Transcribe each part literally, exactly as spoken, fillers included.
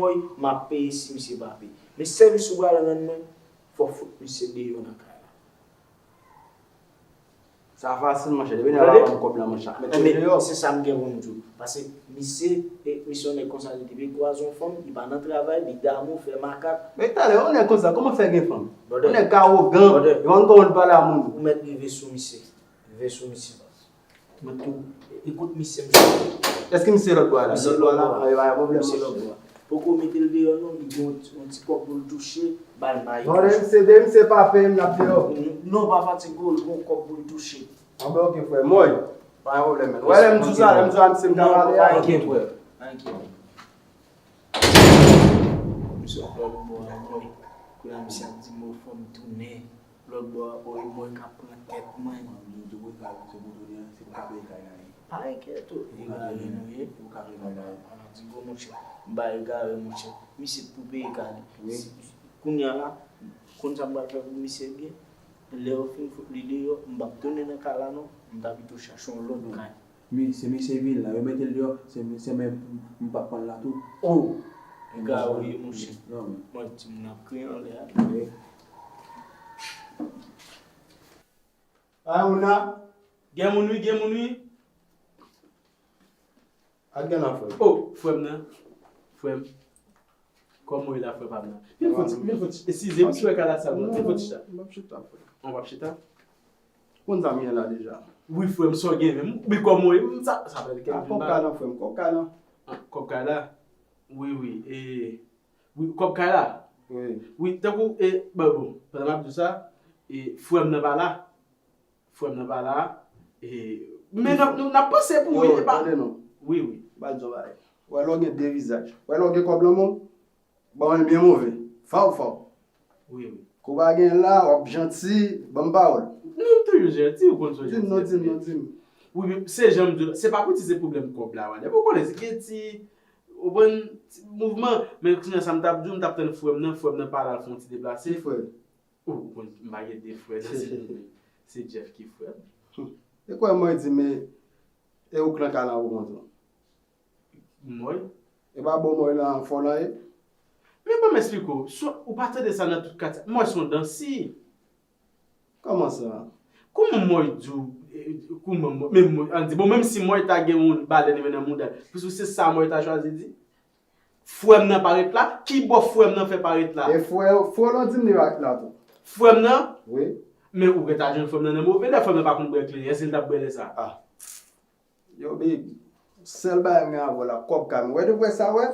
Mòy, m ap peye si misye pa peye. Men sèvis ou pral rann mwen, fò w fout misye deyò nan kay la. Sa fasil, monchè. Depi nèg la pa ban m kòb la, monchè, ap mete l deyò. Se sa m gen pou m di w. Paske misye, e, misye yon nèg konsa, li te vin kwaze yon fanm, li pa nan travay, li damou, fè makak. Men talè, yon nèg konsa, kòman fè gen fanm? Yon nèg k awogan, li pa konn kòman l pale a moun. Ou mèt rive sou misye. Rive sou misye. Mwen tou, ekout misye, misye. Èske misye lòt bò a la? Misye lòt bò a. Lòt bò a, pa gen pwoblèm, misye lòt bò a. Poko mete l deyò non, li gen yon ti, yon ti kòb pou l touche, ba l mayi. Bon, lè misye, lè misye pa peye m, l ap deyò. Non, pa fatige w, li gen yon kòb pou l touche. Anben, oke, frè. Mòy, pa gen pwoblèm, men. Wè, lè m di w sa, lè m di w a misye m ka pale a. Pa enkyete w, pa enkyete w. Misye ap lòt bò a, mòy. Kounye a misye ap di m, o, fò m tounen. Lòt bò a, o, e mòy k ap pran tèt mwen. Mwen, m di w, wi, kay, se pou tounen, se pou ka peye kay la ye. Pa enkyete w, egare nou ye. Se pou ka peye kay la ye. Ann di gwo monchè. M pa egare, monchè. Misye t pou peye kay li. Wi. Si, kounye a la, konn sa m pral fè pou misye byen? Lè yo fin fout li deyò, m p ap tounen nan kay la non. M ta pito chache yon lòt kay. Mi, se misye vin la, yo mete l deyò, se, se men m p ap pran l la tou. O! Egare w ye, monchè. Non, men. Mwen, timoun ap kriye anlè a. Wi. Ay, moun la. Gen moun wi, gen moun wi. Ak gen nan frè. O, frè m nan. Frè m. Kòman w ye la, frè pa m nan? Vin fon ti, vin fon ti, eskize m, si w wè kay la sal, vin fon ti chita. M ap chita, frè. An w ap chita? Konn sa m ye la deja. Wi, frè m, sa w gen menm? Men kòman w ye? M sa, sa fè kèk jou m pa. Kòb kay la, frè m, kòb kay la. An, kòb kay la? Wi, wi, e, wi, kòb kay la? Wi. Wi, tankou, e, bon, bon, pandan m ap di w sa, e, frè m nan pa la. Frè m nan pa la. E, men n ap, n ap panse pou ou, wi, e pa. Yo, tande non. Wi, wi. M ba di w yon bagay. Wè lè w gen de vizaj. Wè lè w gen kòb lan men w, ban w l byen move. Faw, faw. Wi, wi. Kou pa gen la, w ap janti, ban m pawòl. Non, m toujou janti, ou konn sa w janti. Di m non, di m non, di m. Wi, men se jan m di w la, se pa pou di se pwoblèm kòb la, wi. Depi w konnen, se gen ti, ou konprann, ti mouvman, men kounye a sa m t ap di w, m t ap tann frè m nan, frè m nan pa la, l fè yon ti deplase. Ki frè? Ou konn, m pa gen de frè nan se, se Jeff ki frè m. E kwè mwen di, men, e ou k nan kay la ou konn sa. Mòy? E pa bon mòy lan fò lan ye? Men ban m esplike w, swa ou pa tande sa nan tout katye, mòy se yon dansi. Kòman sa? Kòman mòy di w, e, kòman mòy, men mòy, ann di, bon, menm si mòy ta gen yon balèn nan mouda l, puiske se sa mòy ta chwazi di? Frè m nan pa ret la? Kibò frè m nan fè pa ret la? E frè, frè w lan di m li pa ret la tou. Frè m nan? Wi. Men ou gentan jwenn frè m nan nan move lè, frè m nan pa konn bwè kleren, èske l t ap bwè lè sa? Ah. Yo, baby, sèl bagay m gen avè w la, kòb kay mwen. Wè, depi w wè sa, wè,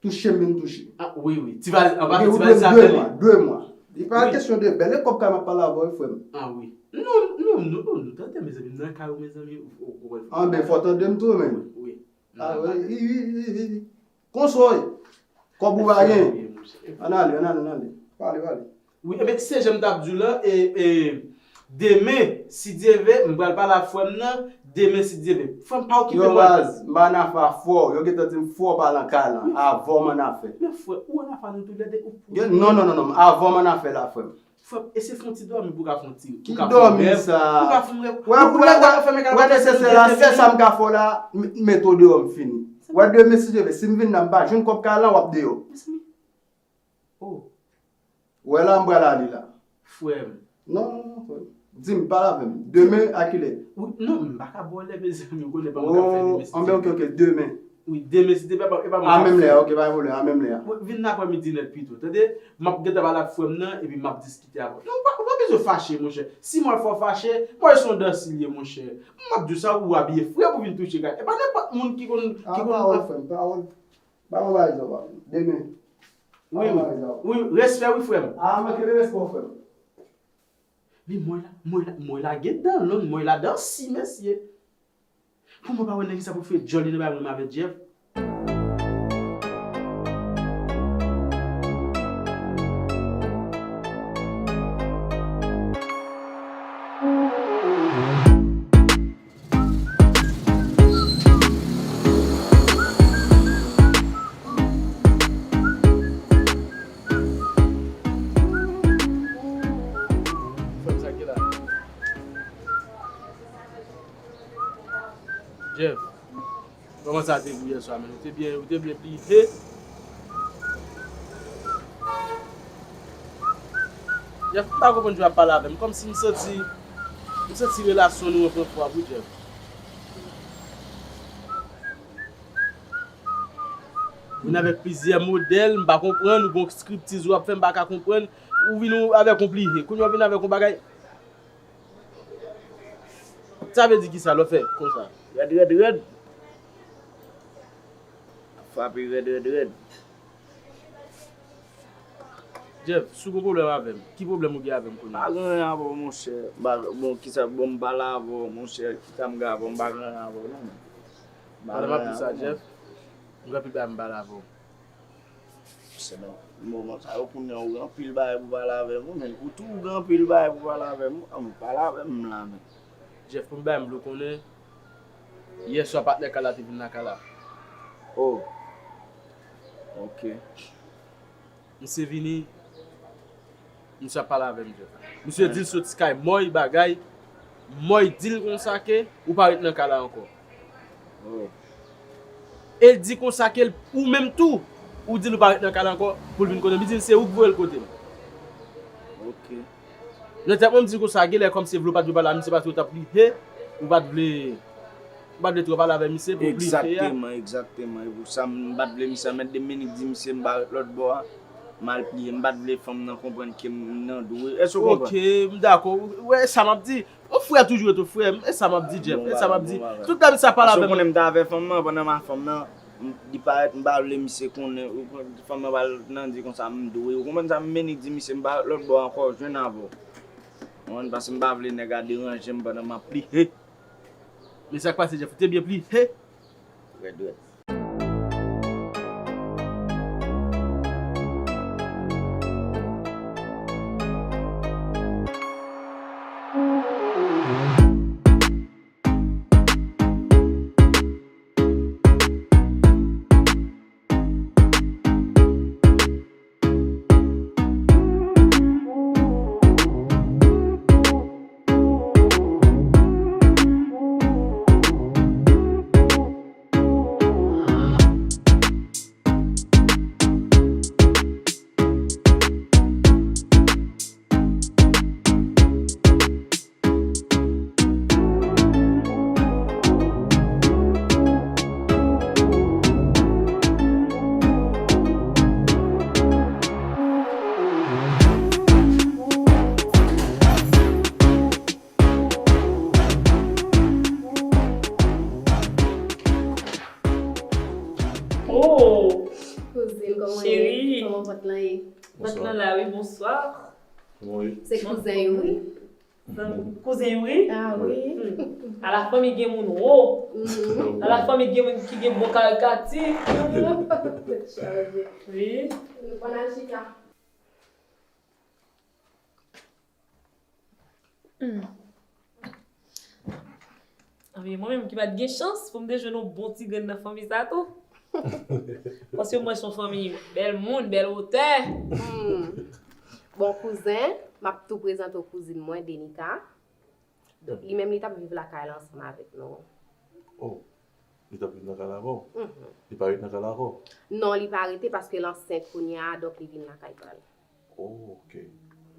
touche m vin touche. Ah, wi, wi. Ti valiz, anba ti valiz sa, de mwa, de mwa. Li pa kesyon de bèl, e kòb kay m ap pale avè w, frè m. Ah, wi. Non, non, non, non, non, tande, mezanmi, m nan kay ou, mezanmi, ou, ou, ou. Anben, fò tande m tou, men. Wi. Ah, wi, wi, wi, wi, wi. Konsa w ye. Kòb ou pa gen. Ann ale, ann ale, ann ale. Pale, pale. Wi, ebyen, se jan m t ap di w lan, e, e, demen, si Dye ve, m pral pale ak frè m nan, demen, si Dye ve. Frè m, pa okipe mwen. Yo, baz, m annafè a fò, yo gentan di m fò pa nan kay lan, avan w m annafè. Men frè, ou annafè a nou toulède, ou. Non, non, non, non, avan w m annafè la, frè m. Frè m, e se fè yon ti dòmi pou w ka fè yon ti, pou w ka fè yon rèv. Ki dòmi sa? Pou w ka fè yon rèv. Wè, wè, wè, wè, nesesè la, sèl sa m ka fè w la, m, m mete w deyò, m fini. Wè, demen, si Dye ve, si m vin la, m pa jwenn kòb kay lan, w ap deyò. Mezanmi. Oh. Wè la, m pral ale la. Frè m. Non, non, non, frè m. Di m, pale avè m. Demen, a kilè? Wi, non, m pa ka ba w lè, mezanmi, ou konnen pa mwen k ap fè demen, si Dye ve. Anben, oke, oke, demen. Wi, demen, si Dye ve, e pa, e pa mwen k ap fè. A menm lè a, oke, pa gen pwoblèm, a menm lè a. Wi, vin nan aprèmidi nèt pito, tande? M ap gentan pale ak frè m nan, epi m ap diskite avè w. Non, ou pa, ou pa bezwen fache, monchè. Si mwen fè w fache, mwen se yon dansi l ye, monchè. M ap di w sa, ou abiye fre pou vin touche kay. E pa nenpòt moun ki konn, ki konn. Ah, pawòl, frè m, pawòl. Ba mwen bagay sa w pa konn. Demen. Wi, wi. Wi, respè, wi, frè m. Ah, manke de respè, frè m. Men mwen la, mwen la, mwen la gen dan long, mwen la dansi, mesye. Pou mwen pa wè nèg sa pou fè djòl li nan bay mwen avè Jeff. Jeff, kòman sa te pou yè swa, men? Ou te byen, ou te byen pliye? Jeff, m pa konprann jan w ap pale avè m. Kòmsi m santi, m santi relasyon nou an pran fwa wi, Jeff. Vin avèk plizyè modèl, m pa konprann, ou gon striptiz w ap fè, m pa ka konprann. Ou vin avèk yon pliye, kounye a w vin avèk yon bagay. Sa vle di kisa lè w fè konsa? Rèd, rèd, rèd. Ap frape rèd, rèd, rèd. Jeff, si w gon pwoblèm avè m, ki pwoblèm ou gen avè m kounye a? Pa gen anyen avè w, monchè. M pa, bon, kisa, bon, m pale avè w, monchè. Kisa m gen avè w? M pa gen anyen avè w, non. M pa gen anyen avè w, non. Pale m ap di sa, Jeff. M gen anpil bagay m pale avè w. Se nan moman sa yo kounye a ou gen anpil bagay pou pale avè m, wi, men ou tou ou gen anpil bagay pou pale avè m, wi, ann pale avè m la, men. Jeff, premye bagay m vle w konnen, yèswa patnè kay la te vin lakay la. Oh. Ok. Misye vini, misye ap pale avè m, Jeff. Misye di l soti kay Mòy bagay. Mòy di l konsa ke ou pa ret nan kay la ankò. Oh. E l di konsa ke l, ou menm tou, ou di l ou pa ret nan kay la ankò pou l vin kote m. Li di l se ou k voye l kote m. Ok. Nan tèt mwen, m di konsa, genlè kòm se vle ou pa t vle pale a misye paske ou t ap pliye, ou pa t vle, ou pa t vle twò pale avè misye pou pliye a. Egzakteman, egzakteman. E pou sa, m pa t vle misye mèt de minik di misye m pa ret lòt bò a. M al pliye, m pa t vle fanm nan konprann ke m nan dou. Èske w konprann? Ok, m dakò. Ou wè, e sa m ap di. Yon frè toujou ret yon frè. E sa m ap di, Jeff. E sa m ap di. Tout tan misye ap pale avè m. Paske w konnen m t avè fanm nan, pandan m a fanm nan, m, li parèt, m pa vle misye konnen. Ou konn, fanm nan pral nan di konsa m dou. Ou konprann sa, m minik di misye m pa ret lòt bò ankò, jwenn avè w. Ou konprann, paske m pa vle nèg a deranje m pandan m ap pliye. Men sa k pase, Jeff, ou te byen pliye. Rèd, rèd. Oh! Kouzin, kòman w ye? Cheri. Kòman vant lan ye? Vant lan la, wi, bonswa. Kòman w ye? Se kouzen yo, wi. Kouzen yo, wi. Ah, wi. Hmm. Ala fanmi gen moun wo. Mhm. Ala fanmi gen moun ki gen bon karikati. Chaje. Wi. Nou pa nan chita. Hmm. Anben, mwen menm ki pa t gen chans pou m te jwenn yon bon ti grenn nan fanmi sa tou. Paske mwen se yon fanmi bèl moun, bèl otè. Hmm. Bon, kouzen, m ap tou prezante w kouzin mwen, Denica. Li menm, li t ap viv lakay la ansanm avèk nou. Oh, li t ap viv nan kay la avè w? Mhm. Li pa ret nan kay la ankò? Non, li pa rete paske l ansent kounye a, donk li vin lakay pa l. Oh, ok.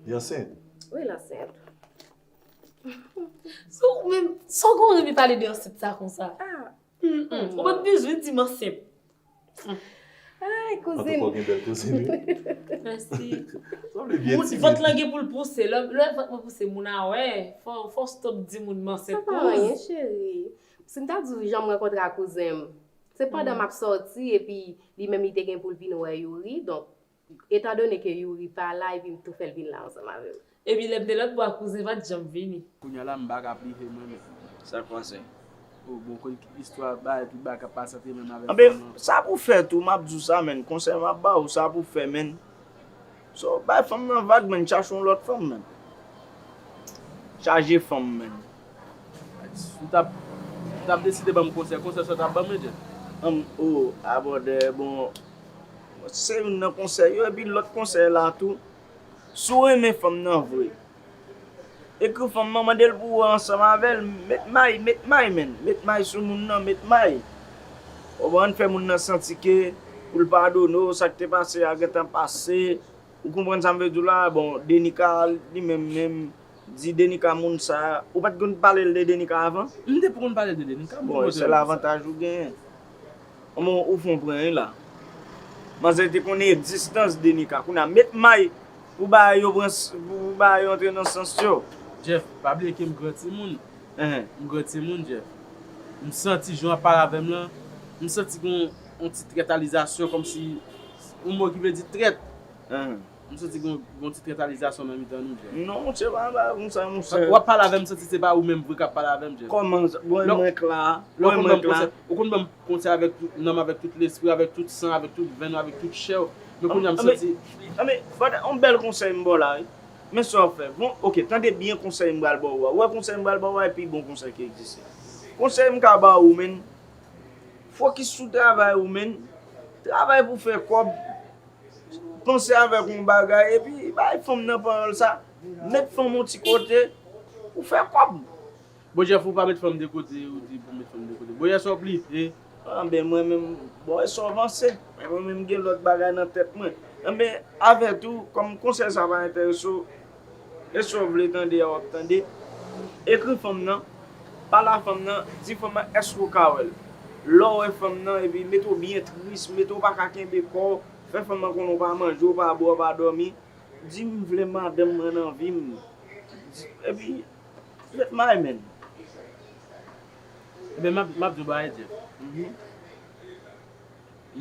Li ansent? Wi, l ansent. So, ou menm, sa w gon renmen pale de ansent sa konsa? Ah. Mm, mm. Ou pa t bezwen di m ansent. Ay, kouzin. Antouka, w gen bèl kouzin, wi. Mèsi. Sanble byen timid. Vant lan gen pou l pouse. Lè, lè vant mwen pouse, moun a wè. Fò, fò w stop di moun m ansent. Sa pa anyen, cheri. Si m ta di w jan m rankontre ak kouzen m, se pandan m ap sòti, epi li menm li te gen pou l vin wè Youri, donk, etandone ke Youri pa la, epi m tou fè l vin la ansanm avè m. Epi lè m te lòt bò a, kouzen pa t janm vini. Kounye a la, m pa ka pliye mwen menm. Sa k pase? Oh, bon, kon istwa bagay, tout bagay k ap pase ant li menm avèk fanm nan. Anben, sa pou fè tou, m ap di w sa, menn. Konsèy m ap ba w, sa pou fè, menn. So, bay fanm nan vag, menn, chache yon lòt fanm, menn. Chaje fanm, menn. Si w t ap, si w t ap deside ban m konsèy, konsèy sa w t ap ban m, Jeff? Ann, oh, abòdè, bon, se youn nan konsèy yo, epi lòt konsèy la tou, si w renmen fanm nan vre, ekri fanm nan, mande l pou w ansanm avè l, met may, met may, menn, met may sou moun nan, met may. Ou konprann, fè moun nan santi ke pou l padone w, sa k te pase a gentan pase. Ou konprann sa m vle di w la? Bon, Denica, li menm menm, di Denica moun sa, ou pa t konn pale l de Denica avan? M te pou konn pale l de Denica, m te Bon, e sèl avantaj ou genyen. Kòman ou fè w pran li la? Manzè te konnen egzistans Denica. Kounye a, met may pou bagay yo pran s-, pou bagay yo antre nan sans yo. Jeff, pa bliye ke m gran timoun. Enhen. M gran timoun, Jeff. M santi jan w ap pale avè m lan, m santi gen yon, yon ti trètalizasyon, kòmsi yon mo ki vle di trèt. Enhen. M santi gen yon, gen yon ti trètalizasyon nan mitan nou, Jeff. Non, monchè, pa bagay konsa, monchè. W ap pale avè m, m santi se pa ou menm vre k ap pale avè m, Jeff. Kòman sa? Bon, e mwen k la. Lè w konn ban m konsèy, ou konn ban m konsèy avèk tout nanm, avèk tout lespri, avèk tout san, avèk tout venn, avèk tout chè w. Men kounye a m santi. Anben, fò yon bèl konsèy m ba w la, wi. Men sa w ap fè. Bon, oke, tande byen konsèy m pral ba w a. Ou wè konsèy m pral ba w a, e pi bon konsèy ki egziste. Konsèy m ka ba ou, menn, fokis sou travay ou, menn. Travay pou fè kòb. Panse avèk yon bagay, epi bay fanm nan pawòl sa. Met fanm yon ti kote pou fè kòb. Bon, Jeff, ou pa met fanm de kote, ou di pou met fanm de kote. Bon, yè swa w plipe. Anben, mwen menm, bon, e sa w panse. Men mwen menm, gen lòt bagay nan tèt mwen. Anben, avè tou, kòm konsèy sa pa enterese w, e sa w vle tande a, w ap tande. Ekri fanm nan, pale a fanm nan, di fanm nan èske w ka wè l. Lè w wè fanm nan, epi mete w byen tris, mete w pa ka kenbe kò w, fè fanm nan konnen w pa manje, w pa bwè, w pa dòmi. Di m vle madanm mwen nan vi m. Di, epi, met may, menn. Ebyen, m ap, m ap di w bagay, Jeff. Mhm.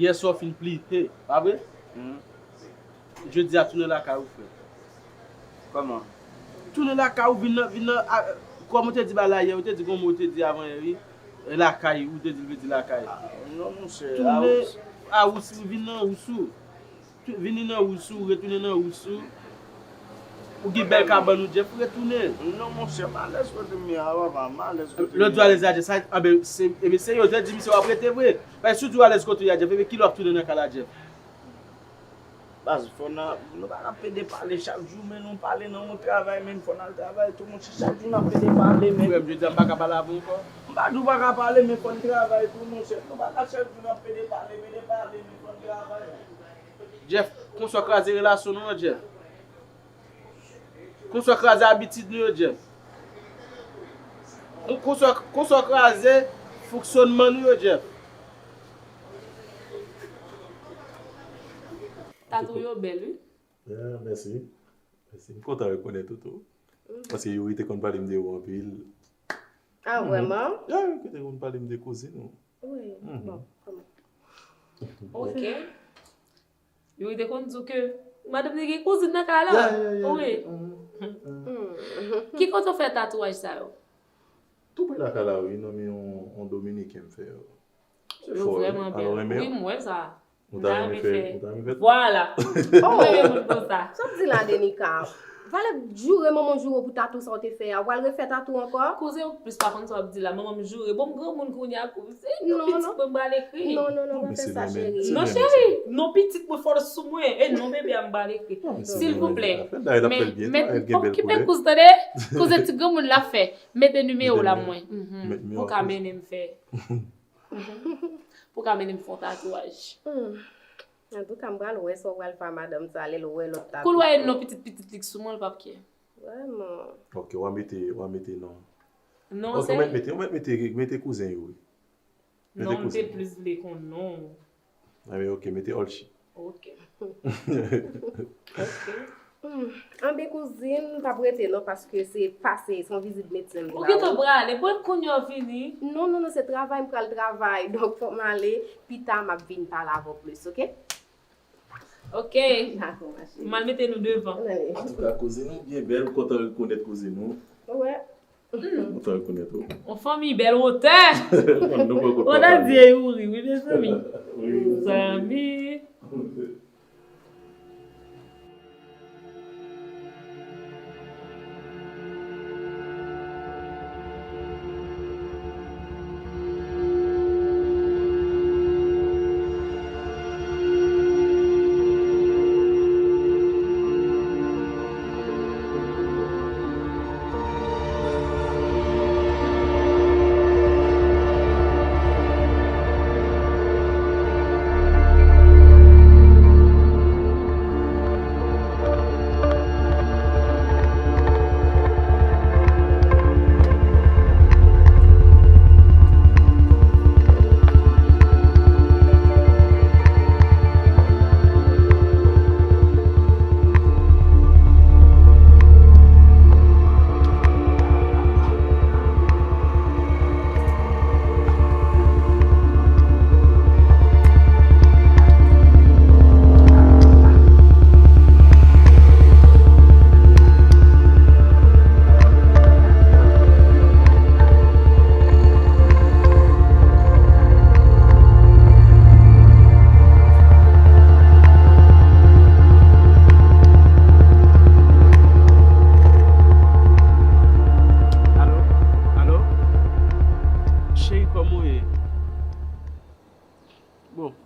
Yè swa w fin plipe, pa vre? Mhm. Jodi a, tounen lakay ou, frè. Kòman? Tounen lakay ou, vin nan, vin nan, a, kòm ou te di bagay la yè, ou te di gon mo ou te di avan yè, wi. E lakay, ou te di l vle di lakay. Ah, non, monchè, tounen a Wous, vin nan Wous ou. Tou-, vini nan Wous ou, retounen nan Wous ou. Ou gen bèl kabann ou, Jeff, ou retounen. Non, monchè, m alèz kote m ye a, papa, m alèz kote m ye a. Lòt jou alèz la, Jeff, sa, anben, se, ebyen, serye, ou te di misye w ap rete vre. Paske si w di w alèz kote w ye a, Jeff, ebyen, kilè w ap tounen nan kay la, Jeff? Baz, fò n a, nou pa ka pede pale chak jou, men nou pale nan yon travay, men fò n al travay tou, monchè, chak jou n ap pede pale, men. Frè m, jodi a, m pa ka pale avè w ankò. M pa di w pa ka pale, men fò n travay tou, monchè. Nou pa ka chak jou n ap pede pale, pede pale, men fò n travay. Jeff, konsa w kraze relasyon nou an, Jeff. Konsa w kraze abitid nou yo, Jeff. Kon-, konsa, konsa w kraze fonksyònman nou yo, Jeff. Tatou yo bèl, wi. Ya, mèsi. Mèsi. M kontan rekonèt ou tou. Mhm. Paske Youri te konn pale m de ou anpil. Ah, mhm. Vrèman? Ya, Youri te konn pale m de kouzin ou. Wi, mhm. Bon, kòman? Ok. Youri te konn di w ke madanm li gen kouzin nan kay la? Ya, ya, ya, wi. Mhm. Mhm. Ki kote w fè tatouaj sa yo? Tou pre lakay la, wi, nan men yon, yon Dominiken m fè yo. Yo vrèman bèl. Wi, m wè sa. Ou ta renmen fè, ou ta renmen fè. Vwala. Oh! Mwen renmen moun konsa. Sa w di la, Denica? Valè joure manman w joure w pou tatou sa w te fè a. Ou pral refè tatou ankò? Kouzen, ou plis pa konn sa w ap di la. Manman m joure. Bon, m granmoun kounye a, kouzen. Non, non, pitit mwen, m pral ekri. Non, non, non, pa fè sa, cheri. Non, cheri. Non, pitit mwen fò sou mwen. E non, bebe a, m pral ekri. Silvouplè. Men, men, okipe kouzen, tande? Kouzen, ti granmoun la fè. Mete nimewo w la mwen. Mhm. Pou w ka mennen m fè. Pou w ka mennen m fè yon tatouaj. Hmm. Antouka, m pral wè sa w pral fè a madanm sa, lè l wè lòt tatouaj. Kou l wè non pitit pitit li k sou mwen, l p ap kè. Vrèman. Ok, w a mete, w a mete non. Non, ok, se ou mèt mete, ou mèt mete, mete kouzen yo, wi. Mete kouzen. Non, m te plis vle konn non. Anben, ok, mete Olchi. Ok. Ok. Hmm. Anben, kouzin, m p ap rete non, paske se pase, se yon vizit medsen m te ba ou. Ou gentan prale, bon, kounye a w vini. Non, non, non, se travay, m pral travay. Donk, fòk m ale, pita m ap vin pale avè w plis, ok? Ok. Dakò, ma cheri. M al mete nou devan. Antouka, kouzin ou byen bèl, m kontan rekonèt kouzin ou. Ou wè? Kontan rekonèt ou. On fanmi bèl wotè. Wotè di Youri, wi, mezanmi. Wi. Zanmi.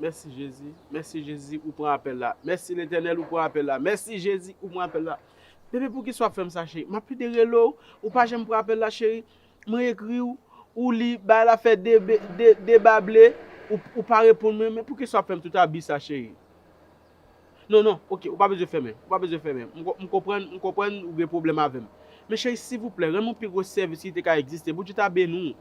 Mèsi Jezi. Mèsi Jezi, ou pran apèl la. Mèsi Letènèl, ou pran apèl la. Mèsi Jezi, ou pran apèl la. Bebe, poukisa w ap fè m sa, cheri? M ap plede rele w, ou pa janm pran apèl la, cheri. Mwen ekri w, ou li, bagay la fè de, de, debable, ou, ou pa reponn mwen. Men poukisa w ap fè m tout abi sa, cheri? Non, non, oke, ou pa bezwen fèmen, ou pa bezwen fèmen. M ko-, m konprann, m konprann ou gen pwoblèm avè m. Men cheri, silvouplè, rann mwen pi gwo sèvis ki te ka egziste. Bondye ta beni w.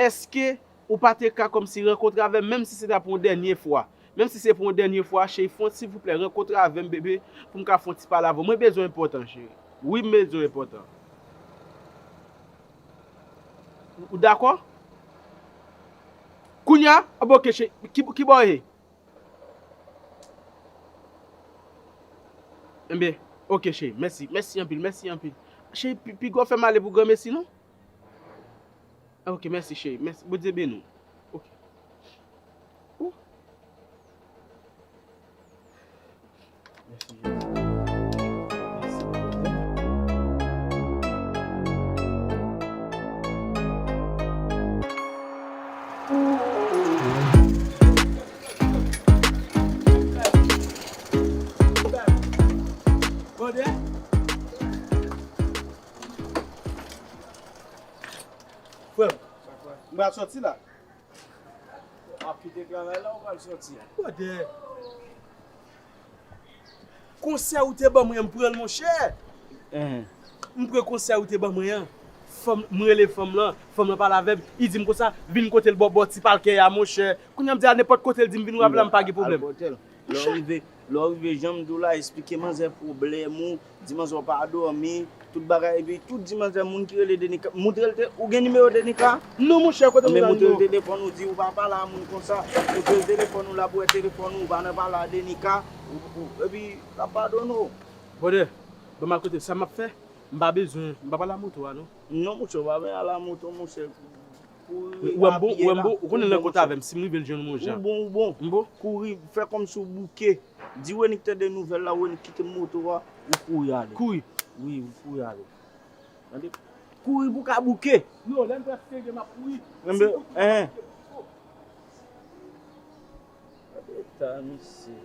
Èske ou pa te ka kòmsi rankontre avè m, menm si se ta pou yon dènye fwa? Menm si se pou yon dènye fwa, cheri, fè yon silvouplè, rankontre avè m, bebe, pou m ka fè yon ti pale avè w. Mwen bezwen enpòtan, cheri. Wi, m bezwen enpòtan. Ou dakò? Kounye a? Ah, bon, oke, cheri. Ki, ki bò w ye? Enben, oke, cheri. Mèsi. Mèsi anpil. Mèsi anpil. Cheri, pi, piga w fè m ale pou granmesi, non? Ah, oke, mèsi, cheri. Mèsi. Bondye beni w. Oke. Ou. Mèsi, Jezi. Mèsi, Bondye. Frè m, m pral sòti la. W ap kite travay la, ou pral sòti a? Brother. Konsèy ou te ban mwen an, m pran l, monchè. M pran konsèy ou te ban mwen an. Fanm, m rele fanm lan, fanm lan pale avè m, li di m konsa, vin kote l bò, bò ti pakè a, monchè. Kounye a m di a nenpòt kote l di m vin wè m la, m pa gen pwoblèm. Al kote l. Lè w rive, lè w rive, jan m di w la, eksplike manzè pwoblèm ou, di manzè w pa dòmi, tout bagay, epi tou di manzè moun ki rele Denika, moutre l te, ou gen nimewo Denika? Non, monchè, kote m jwenn nimewo? Moutre l telefòn ou, di ou pa pale a moun konsa, moutre l telefòn ou, l ap wè telefòn ou, ou pa nan pale a Denika, ou, ou, epi l ap padone w. Brother, ban m al kote, sa m ap fè, m pa bezwen, m pa pral a moto a, non. Non, monchè, ou pa bezwen al a moto, monchè. Kouri, ou wè m bon, ou wè m bon, ou konnen l nan kont avè m, si m rive l jwenn mwen jan. Ou bon, ou bon. M bon? Kouri, fè kòmsi w bouke. Di Wenik tande nouvèl la, Wenik kite moto a, ou kouri ale. Kouri? Wi, ou kouri ale. Tande? Kouri pou ka bouke. Non, lè m prèske rive, m ap kouri. Enben, en. Gade eta misye.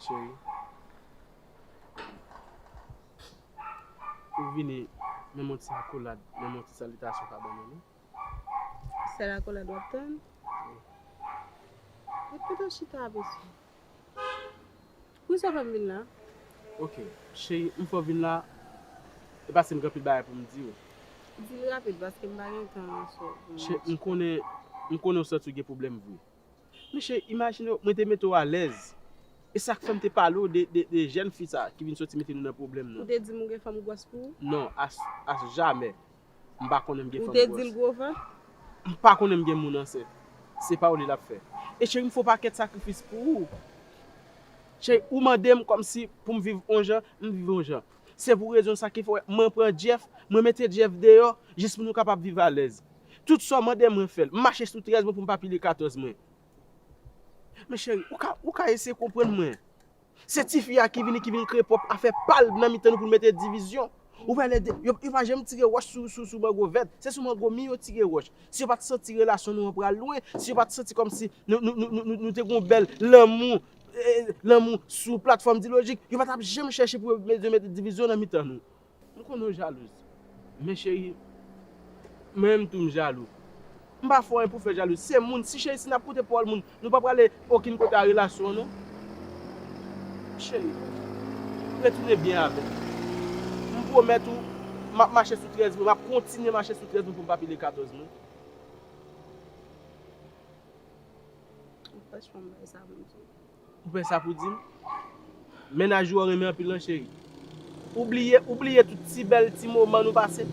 Cheri. Ou vini, menm yon ti akolad, menm yon ti salitasyon pa ban mwen, non? Sèl akolad w ap tann? Wi. Ou gentan chita avè sou. Poukisa w fè m vin la? Ok, cheri, m fè w vin la, e paske m gen anpil bagay pou m di w. Di l rapid, paske m pa gen tan ansanm pou m. Cheri, m konnen, m konnen w santi w gen pwoblèm vre. Men cheri, imajine w, mwen te mete w alèz. E sa k fè m te pale w de, de, de jèn fi sa ki vin soti mete nou nan pwoblèm nan. Ou te di m ou gen fanm gwòs pou ou? Non, a, a jamè. M pa konnen m gen fanm gwòs. Ou te di l gwo vant? M pa konnen m gen moun ansent. Se pa w li l ap fè. E cheri, m fè yon pakèt sakrifis pou ou. Cheri, ou mande m kòmsi pou m viv yon jan, m viv yon jan. Se pou rezon sa ki fè mwen pran Jeff, mwen mete Jeff deyò, jis pou nou kapab viv alèz. Tout sa w mande m, mwen fè l. M mache sou trèz mwen pou m pa pile katòz mwen. Men cheri, ou ka, ou ka eseye konprann mwen. Se tifi a ki vini, ki vin kreye pwòp afè pa l nan mitan nou pou l mete divizyon. Ou wè lè de, yo, yo pa janm tire wòch sou, sou, sou mango vèt. Se sou mango mi yo tire wòch. Si yo pa t santi relasyon nou an pral lwen, si yo pa t santi kòmsi nou, nou, nou, nou, nou, nou te gon bèl lanmou, eh, lanmou sou platfòm Dilojik, yo pa t ap janm chèche pou yo mete, mete divizyon nan mitan nou. M konnen w jalouz. Men cheri, mwen menm tou m jalou. M pa fè w anyen pou fè jalouz. Se moun, si cheri, si n ap koute pawòl moun, nou pa prale okenn kote a relasyon an, non. Cheri, retounen byen avè m. M pwomèt ou, m ap mache sou trèz mwen, m ap kontinye mache sou trèz mwen pou m pa pile katòz mwen. Franchman, m bay sa pou m di w. Ou fè sa pou di m? Mennaj ou an renmen anpil lan, cheri. Ou bliye, ou bliye tout ti bèl ti moman nou pase?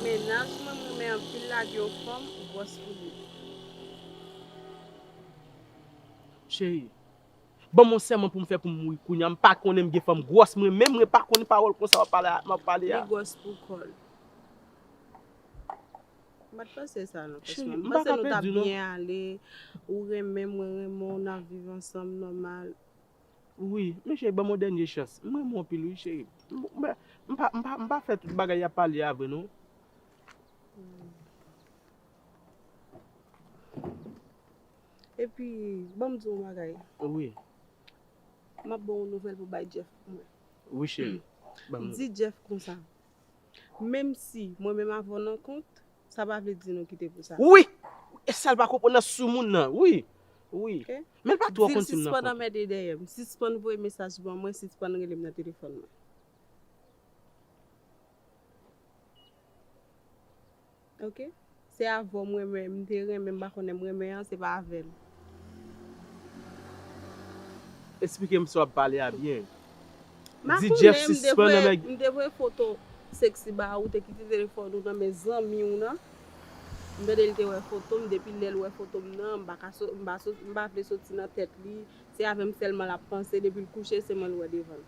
Mennaj mwen, m renmen anpil lage yon fanm gwòs pou li. Cheri, ban m yon sèman pou m fè pou m mouri kounye a. M pa konnen m gen fanm gwòs, mwen menm, mwen pa konnen pawòl konsa w ap pale a, m ap pale a. Li gwòs pou kò l. M pa t panse sa non, franchman. M panse nou t ap byen ale, ou renmen, mwen renmen w, n ap viv ansanm nòmal. Wi, men cheri, ban m yon dènye chans. M renmen w anpil, wi, cheri. M, m, m pa, m pa, m pa fè tout bagay y ap pale a vre, non. Hmm. Epi, ban m di w yon bagay. Wi. M ap ba w yon nouvèl pou bay Jeff pou mwen. Wi, cheri. Ban m di Jeff konsa. Menm si mwen menm avè w nan kont, sa pa vle di nou kite pou sa. Wi! E sa l pa konprann nan soumoun nan. Wi. Wi. Ok? Men l pa twò konn si m nan kont. Di l sispann anmède dèyè m. Sispann voye mesaj ban mwen, sispann rele m nan telefòn mwen. Ok? Se avè w m renmen, m te renmen, m pa konnen m renmen an, se pa avè l. Eksplike m sa w ap pale a byen. Di Jeff sispann anmède. M te voye foto seksi ba ou, te kite telefòn ou nan men zanmi w nan. M tande l te wè foto m, depi lè l wè foto m nan, m pa ka so-, m pa so-, m pa vle soti nan tèt li. Se avè m sèlman l ap panse, depi l kouche, se mwen l wè devan l.